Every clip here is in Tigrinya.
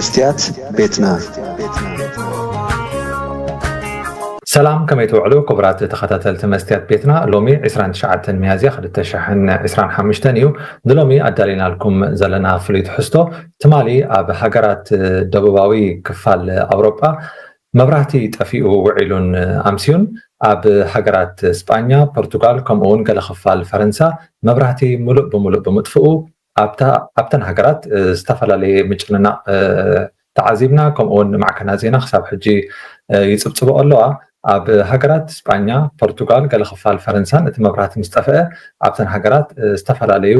መስትያት ቤትና። ሰላም፣ ከመይ ትውዕሉ ክቡራት ተኸታተልቲ መስትያት ቤትና? ሎሚ ዕስራን ትሽዓተን ሚያዝያ ክልተ ሽሕን ዕስራን ሓሙሽተን እዩ። ንሎሚ ኣዳሊናልኩም ዘለና ፍሉይ ትሕዝቶ፣ ትማሊ ኣብ ሃገራት ደቡባዊ ክፋል ኣውሮጳ መብራህቲ ጠፊኡ ውዒሉን ኣምስዩን፣ ኣብ ሃገራት ስጳኛ፣ ፖርቱጋል፣ ከምኡ እውን ገለ ክፋል ፈረንሳ መብራህቲ ሙሉእ ብሙሉእ ብምጥፍኡ፣ ኣብታ-፣ ኣብተን ሃገራት፣ እ፣ ዝተፈላለየ ምጭንናቕ፣ እ፣ ተዓዚብና፣ ከምኡ እውን ማዕከናት ዜና ክሳብ ሕጂ፣ እ፣ ይጽብጽቦ ኣለዋ። ኣብ ሃገራት ስጳኛ፣ ፖርቱጋል፣ ገለ ክፋል ፈረንሳን እቲ መብራህቲ ምስ ጠፍአ፣ ኣብተን ሃገራት፣ እ፣ ዝተፈላለዩ፣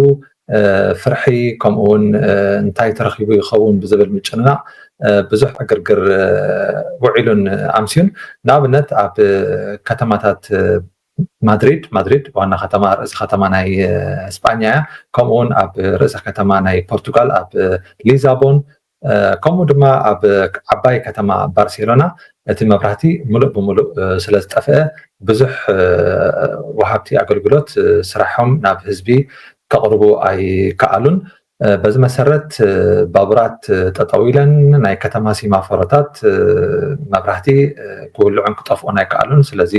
እ፣ ፍርሒ፣ ከምኡ እውን፣ እ፣ እንታይ ተረኺቡ ይኸውን ብዝብል ምጭንናቕ፣ እ፣ ብዙሕ ዕግርግር፣ እ፣ ውዒሉን ኣምስዩን። ንኣብነት፣ ኣብ ከተማታት፣ እ፣ ማድሪድ፣ ማድሪድ ዋና ከተማ፣ ርእሲ ከተማ ናይ፣ እ፣ ስጳኛ እያ። ከምኡ እውን ኣብ ርእሰ ከተማ ናይ ፖርቱጋል፣ ኣብ፣ እ፣ ሊዛቦን፣ እ፣ ከምኡ ድማ ኣብ ዓባይ ከተማ ባርሴሎና እቲ መብራህቲ ሙሉእ ብሙሉእ፣ እ፣ ስለ ዝጠፍአ፣ ብዙሕ፣ እ፣ ወሃብቲ ኣገልግሎት፣ እ፣ ስራሖም ናብ ህዝቢ ከቕርቡ ኣይከኣሉን። እ፣ በዚ መሰረት፣ እ፣ ባቡራት፣ እ፣ ጠጠው ኢለን፣ ናይ ከተማ ሲማፎሮታት፣ እ፣ መብራህቲ፣ እ፣ ክውልዑን ክጠፍኡን ኣይከኣሉን። ስለዚ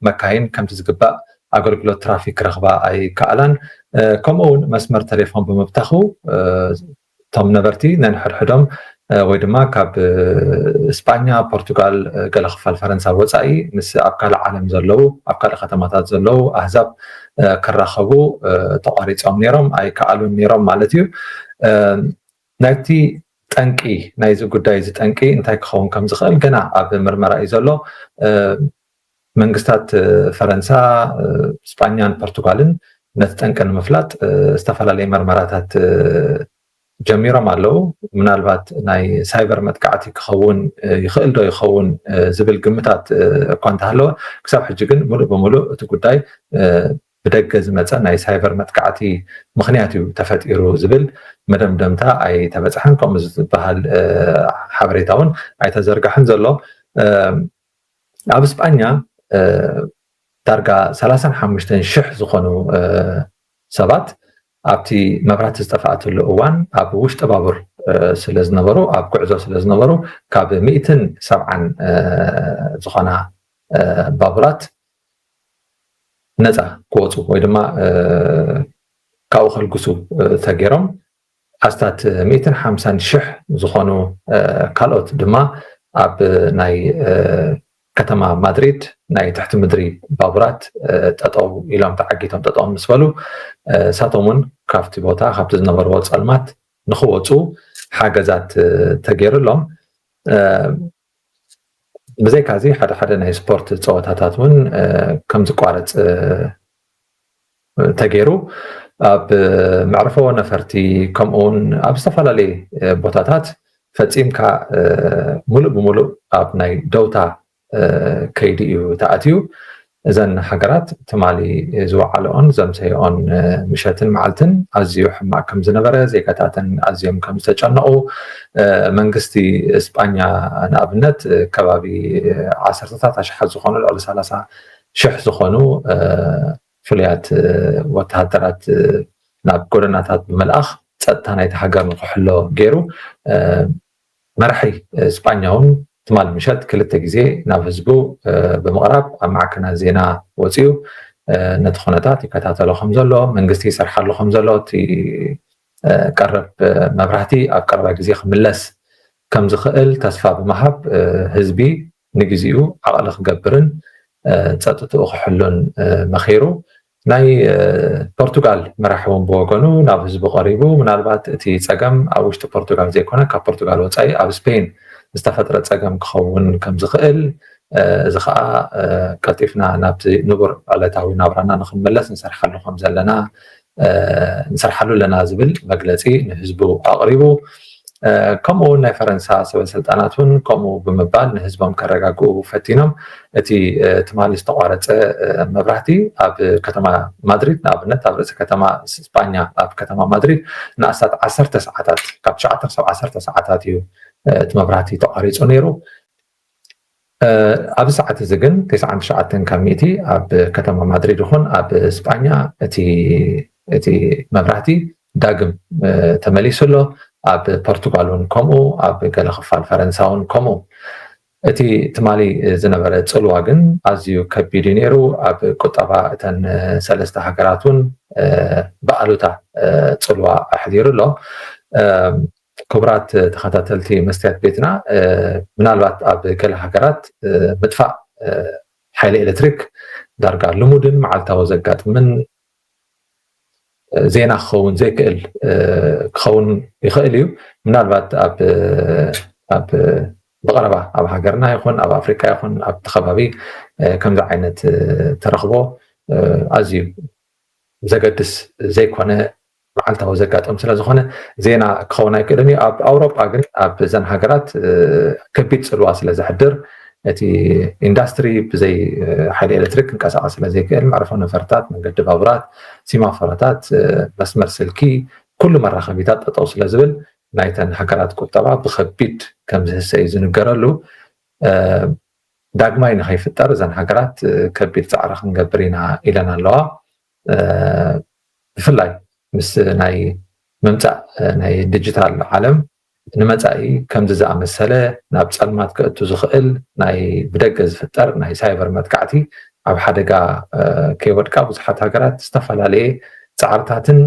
መካይን ከምቲ ዝግባእ ኣገልግሎት ትራፊክ ክረኽባ ኣይከኣላን። እ፣ ከምኡ እውን መስመር ቴሌፎን ብምብታኹ፣ እ፣ እቶም ነበርቲ ነንሕድሕዶም፣ እ፣ ወይ ድማ ካብ፣ እ፣ ስጳኛ፣ ፖርቱጋል፣ እ፣ ገለ ክፋል ፈረንሳ ወጻኢ ምስ ኣብ ካልእ ዓለም ዘለዉ፣ ኣብ ካልእ ከተማታት ዘለዉ ኣህዛብ፣ እ፣ ክራኸቡ፣ እ፣ ተቋሪጾም ነይሮም፣ ኣይከኣሉን ነይሮም ማለት እዩ። እ፣ ናይቲ ጠንቂ፣ ናይዚ ጉዳይ እዚ ጠንቂ እንታይ ክኸውን ከም ዝኽእል ገና ኣብ ምርመራ እዩ ዘሎ። እ፣ መንግስታት፣ እ፣ ፈረንሳ፣ እ፣ ስጳኛን ፖርቱጋልን ነቲ ጠንቂ ንምፍላጥ፣ እ፣ ዝተፈላለየ መርመራታት፣ እ፣ ጀሚሮም ኣለዉ። ምናልባት ናይ ሳይበር መጥቃዕቲ ክኸውን፣ እ፣ ይኽእል ዶ ይኸውን፣ እ፣ ዝብል ግምታት፣ እ፣ እኳ እንተሃለወ፣ ክሳብ ሕጂ ግን ሙሉእ ብሙሉእ እቲ ጉዳይ፣ እ፣ ብደገ ዝመጸ ናይ ሳይበር መጥቃዕቲ ምኽንያት እዩ ተፈጢሩ ዝብል መደምደምታ ኣይተበጽሐን። ከምኡ ዝበሃል፣ እ፣ ሓበሬታ እውን ኣይተዘርጋሕን ዘሎ። እ፣ ኣብ ስጳኛ፣ እ፣ ዳርጋ ሰላሳን ሓሙሽተን ሽሕ ዝኾኑ፣ እ፣ ሰባት ኣብቲ መብራህቲ ዝጠፍኣትሉ እዋን ኣብ ውሽጢ ባቡር፣ እ፣ ስለ ዝነበሩ፣ ኣብ ጉዕዞ ስለ ዝነበሩ፣ ካብ ሚእትን ሰብዓን፣ እ፣ ዝኾና፣ እ፣ ባቡራት ነፃ ክወፁ ወይ ድማ፣ እ፣ ካብኡ ከልግሱ፣ እ፣ ተገይሮም፣ ኣስታት ሚእትን ሓምሳን ሽሕ ዝኾኑ፣ እ፣ ካልኦት ድማ ኣብ ናይ፣ እ፣ ከተማ ማድሪድ ናይ ትሕቲ ምድሪ ባቡራት፣ እ፣ ጠጠው ኢሎም፣ ተዓጊቶም ጠጠው ምስ በሉ፣ እ፣ እሳቶም እውን ካብቲ ቦታ፣ ካብቲ ዝነበርዎ ጸልማት ንኽወፁ ሓገዛት፣ እ፣ ተገይሩሎም። እ፣ ብዘይካዚ ሓደ ሓደ ናይ ስፖርት ጸወታታት እውን፣ እ፣ ከም ዝቋረጽ፣ እ፣ ተገይሩ፣ ኣብ መዕርፎ ነፈርቲ፣ ከምኡ እውን ኣብ ዝተፈላለየ፣ እ፣ ቦታታት ፈጺምካ፣ እ፣ ሙሉእ ብሙሉእ ኣብ ናይ ደውታ፣ እ፣ ከይዲ እዩ ተኣትዩ። እዘን ሃገራት ትማሊ ዝወዓለኦን ዘምሰይኦን፣ እ፣ ምሸትን መዓልትን ኣዝዩ ሕማቕ ከም ዝነበረ፣ ዜጋታተን ኣዝዮም ከም ዝተጨነቑ፣ እ፣ መንግስቲ እስጳኛ ንኣብነት፣ እ፣ ከባቢ ዓሰርተታት ኣሽሓት ዝኾኑ፣ ልዕሊ ሰላሳ ሽሕ ዝኾኑ፣ እ፣ ፍሉያት፣ እ፣ ወተሃደራት፣ እ፣ ናብ ጎደናታት ብምልኣኽ ጸጥታ ናይቲ ሃገር ንክሕሎ ገይሩ። እ፣ መራሒ እስጳኛ እውን ትማል ምሸት ክልተ ግዜ ናብ ህዝቡ፣ እ፣ ብምቕራብ ኣብ ማዕከናት ዜና ወፂኡ፣ እ፣ ነቲ ኩነታት ይከታተሎ ከም ዘሎ፣ መንግስቲ ይሰርሓሉ ከም ዘሎ፣ እቲ፣ እ፣ ቀረብ፣ እ፣ መብራህቲ ኣብ ቀረባ ግዜ ክምለስ ከም ዝኽእል ተስፋ ብምሃብ፣ እ፣ ህዝቢ ንግዚኡ ዓቕሊ ክገብርን፣ እ፣ ጸጥትኡ ክሕሉን፣ እ፣ መኺሩ። ናይ፣ እ፣ ፖርቱጋል መራሒ እውን ብወገኑ ናብ ህዝቢ ቀሪቡ፣ ምናልባት እቲ ጸገም ኣብ ውሽጢ ፖርቱጋል ዘይኮነ፣ ካብ ፖርቱጋል ወጻኢ ኣብ ስፔን ዝተፈጥረ ጸገም ክኸውን ከም ዝኽእል፣ እ፣ እዚ ኸኣ፣ እ፣ ቀልጢፍና ናብቲ ንቡር ዕለታዊ ናብራና ንኽንመለስ ንሰርሓሉ ከም ዘለና፣ እ፣ ንሰርሓሉ ኣለና ዝብል መግለጺ ንህዝቡ ኣቕሪቡ። እ፣ ከምኡ እውን ናይ ፈረንሳ ሰበ ስልጣናት እውን ከምኡ ብምባል ንህዝቦም ከረጋግኡ ፈቲኖም። እቲ፣ እ፣ ትማሊ ዝተቋረጸ፣ እ፣ መብራህቲ ኣብ ከተማ ማድሪድ፣ ንኣብነት ኣብ ርእሲ ከተማ ስጳኛ፣ ኣብ ከተማ ማድሪድ ንኣስታት ዓሰርተ ሰዓታት፣ ካብ ትሽዓተ ክሳብ ዓሰርተ ሰዓታት እዩ፣ እ፣ እቲ መብራህቲ ተቋሪጹ ነይሩ። እ፣ ኣብዚ ሰዓት እዚ ግን ተስዓን ትሽዓተን ካብ ሚእቲ ኣብ ከተማ ማድሪድ ይኹን ኣብ ስጳኛ እቲ፣ እቲ መብራህቲ ዳግም፣ እ፣ ተመሊሱ ኣሎ። ኣብ ፖርቱጋል እውን ከምኡ፣ ኣብ ገለ ክፋል ፈረንሳ እውን ከምኡ። እቲ ትማሊ ዝነበረ ጽልዋ ግን ኣዝዩ ከቢድ እዩ ነይሩ። ኣብ ቁጠባ እተን ሰለስተ ሃገራት እውን ብኣሉታ ጽልዋ ኣሕዲሩ ኣሎ። ክቡራት ተኸታተልቲ መስትያት ቤትና፣ ምናልባት ኣብ ገለ ሃገራት ምጥፋእ ሓይሊ ኤሌክትሪክ ዳርጋ ልሙድን መዓልታዊ ዘጋጥምን ዜና ክኸውን ዘይክእል ክኸውን ይኽእል እዩ። ምናልባት ኣብ ኣብ ብቐረባ ኣብ ሃገርና ይኹን ኣብ ኣፍሪካ ይኹን ኣብቲ ከባቢ ከምዚ ዓይነት ተረኽቦ ኣዝዩ ዘገድስ ዘይኮነ መዓልታዊ ዘጋጥም ስለዝኾነ ዜና ክኸውን ኣይክእልን እዩ። ኣብ ኣውሮጳ ግን ኣብ ዘን ሃገራት ከቢድ ፅልዋ ስለዘሕድር እቲ ኢንዳስትሪ ብዘይ ሓይሊ ኤሌክትሪክ ክንቀሳቐስ ስለዘይክእል መዕረፎ ነፈርታት፣ መንገዲ ባቡራት፣ ሲማፎሮታት፣ መስመር ስልኪ፣ ኩሉ መራኸቢታት ጠጠው ስለዝብል ናይተን ሃገራት ቁጠባ ብከቢድ ከምዝህሰ እዩ ዝንገረሉ። ዳግማይ ንኸይፍጠር እዘን ሃገራት ከቢድ ፃዕሪ ክንገብር ኢና ኢለን ኣለዋ። ብፍላይ ምስ ናይ ምምፃእ ናይ ዲጂታል ዓለም ንመፃኢ ከምዚ ዝኣመሰለ ናብ ፀልማት ከእቱ ዝኽእል ናይ ብደገ ዝፍጠር ናይ ሳይበር መጥቃዕቲ ኣብ ሓደጋ ከይወድቃ ብዙሓት ሃገራት ዝተፈላለየ ፃዕርታትን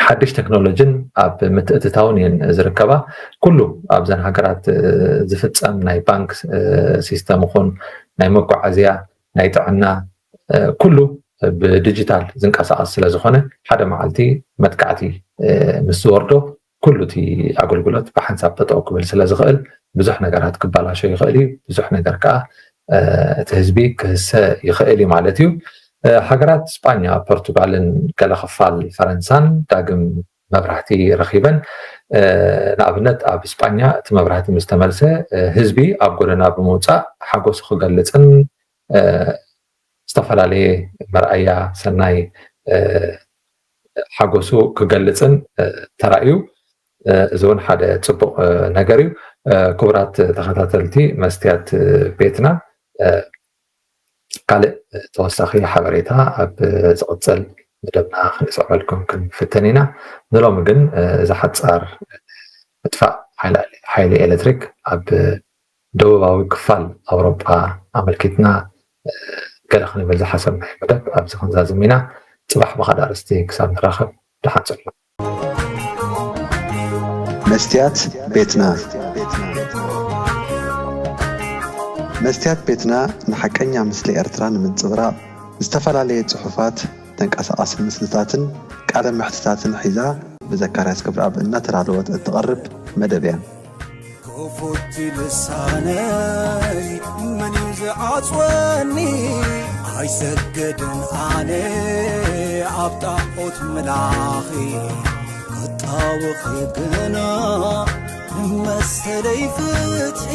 ሓድሽ ቴክኖሎጂን ኣብ ምትእትታውን እየን ዝርከባ። ኩሉ ኣብዘን ሃገራት ዝፍፀም ናይ ባንክ ሲስተም ይኹን ናይ መጓዓዝያ፣ ናይ ጥዕና፣ ኩሉ ብዲጂታል ዝንቀሳቐስ ስለዝኾነ ሓደ መዓልቲ መጥቃዕቲ ምስ ዝወርዶ ኩሉ እቲ ኣገልግሎት ብሓንሳብ ጠጠው ክብል ስለዝኽእል ብዙሕ ነገራት ክበላሾ ይኽእል እዩ። ብዙሕ ነገር ከዓ እቲ ህዝቢ ክህሰ ይኽእል እዩ ማለት እዩ። ሃገራት ስጳኛ፣ ፖርቱጋልን ገለ ክፋል ፈረንሳን ዳግም መብራህቲ ረኺበን። ንኣብነት ኣብ ስጳኛ እቲ መብራህቲ ምስ ተመልሰ ህዝቢ ኣብ ጎደና ብምውፃእ ሓጎሱ ክገልፅን ዝተፈላለየ መርኣያ ሰናይ ሓጎሱ ክገልፅን ተራእዩ። እዚ እውን ሓደ ፅቡቕ ነገር እዩ። ክቡራት ተኸታተልቲ መስትያት ቤትና፣ ካልእ ተወሳኺ ሓበሬታ ኣብ ዝቕፅል መደብና ክንስዕበልኩም ክንፍትን ኢና። ንሎሚ ግን እዛ ሓፃር ምጥፋእ ሓይሊ ኤሌክትሪክ ኣብ ደቡባዊ ክፋል ኣውሮጳ ኣመልኪትና ገለ ክንብል ዝሓሰብናዮ መደብ ኣብዚ ክንዛዝም ኢና። ፅባሕ ብኻልእ ኣርእስቲ ክሳብ ንራኸብ ደሓን ፅንሑ። መስትያት ቤትና። መስትያት ቤትና ንሓቀኛ ምስሊ ኤርትራ ንምንጽብራቕ ዝተፈላለየ ጽሑፋት፣ ተንቀሳቓሲ ምስልታትን ቃለ መሕትታትን ሒዛ ብዘካርያስ ክብረኣብ እናተዳለወት እትቐርብ መደብ እያ። ክፉት ልሳነይ መን እዩ ዝዓጽወኒ? ኣይሰግድን ኣነ ኣብ ጣዖት ምላኺ ክጣወኺ ግና ንመሰለይ ፍትሒ